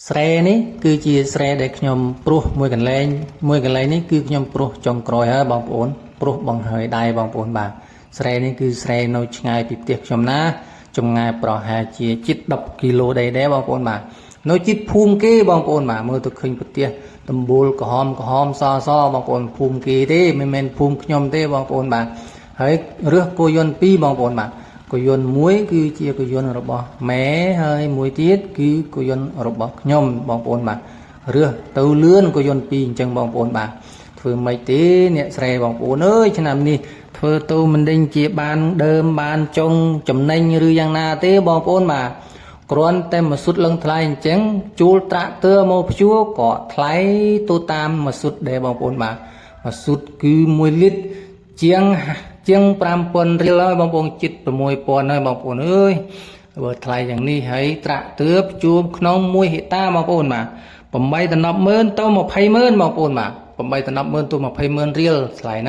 ស្រែនេះគឺជាស្រែដែលខ្ញុំព្រោះមួយកន្លែងមួយកន្លែងនេះគឺខ្ញុំព្រោះចុងក្រោយហើយបងប្អូនព្រោះបង្ហើយដៃបងប្អូនបាទស្រែនេះគឺស្រែនៅឆ្ងាយពីផ្ទះខ្ញុំណាចម្ងាយប្រហែលជាជិត10គីឡូដែរដែរបងប្អូនបាទនៅជិតភូមិគេបងប្អូនបាទមើលទៅឃើញផ្ទះដំបូលក្រហមក្រហមសសបងប្អូនភូមិគេទេមិនមែនភូមិខ្ញុំទេបងប្អូនបាទហើយរើសគោយន្ត2បងប្អូនបាទ គោយន្តមួយគឺជាគោយន្តរបស់ម៉ែហើយមួយទៀតគឺគោយន្តរបស់ខ្ញុំបងប្អូនបាទរើសទៅលឿនគោយន្តពីរអញ្ចឹងបងប្អូនបាទធ្វើម៉េចទេអ្នកស្រែបងប្អូនអើយឆ្នាំនេះធ្វើទៅមិនដេញជាបានដើមបានចុងចំណេញឬយ៉ាងណាទេបងប្អូនបាទគ្រាន់តែមកសុទ្ធលឹងថ្លៃអញ្ចឹងជួលត្រាក់ទ័រមកភ្ជួរក៏ថ្លៃទៅតាមមកសុទ្ធដែរបងប្អូនបាទមកសុទ្ធគឺ1លីត្រជាង ជាង5000រៀលហើយបងប្អូនជិត6000ហើយបងប្អូនអើយបើថ្លៃយ៉ាងនេះហើយត្រាក់ទឿភ្ជួមក្នុង1ហិកតាបងប្អូនបាទ8ដល់10ម៉ឺនទៅ20ម៉ឺនបងប្អូនបាទ8ដល់10ម៉ឺនទៅ20ម៉ឺនរៀលថ្លៃណា។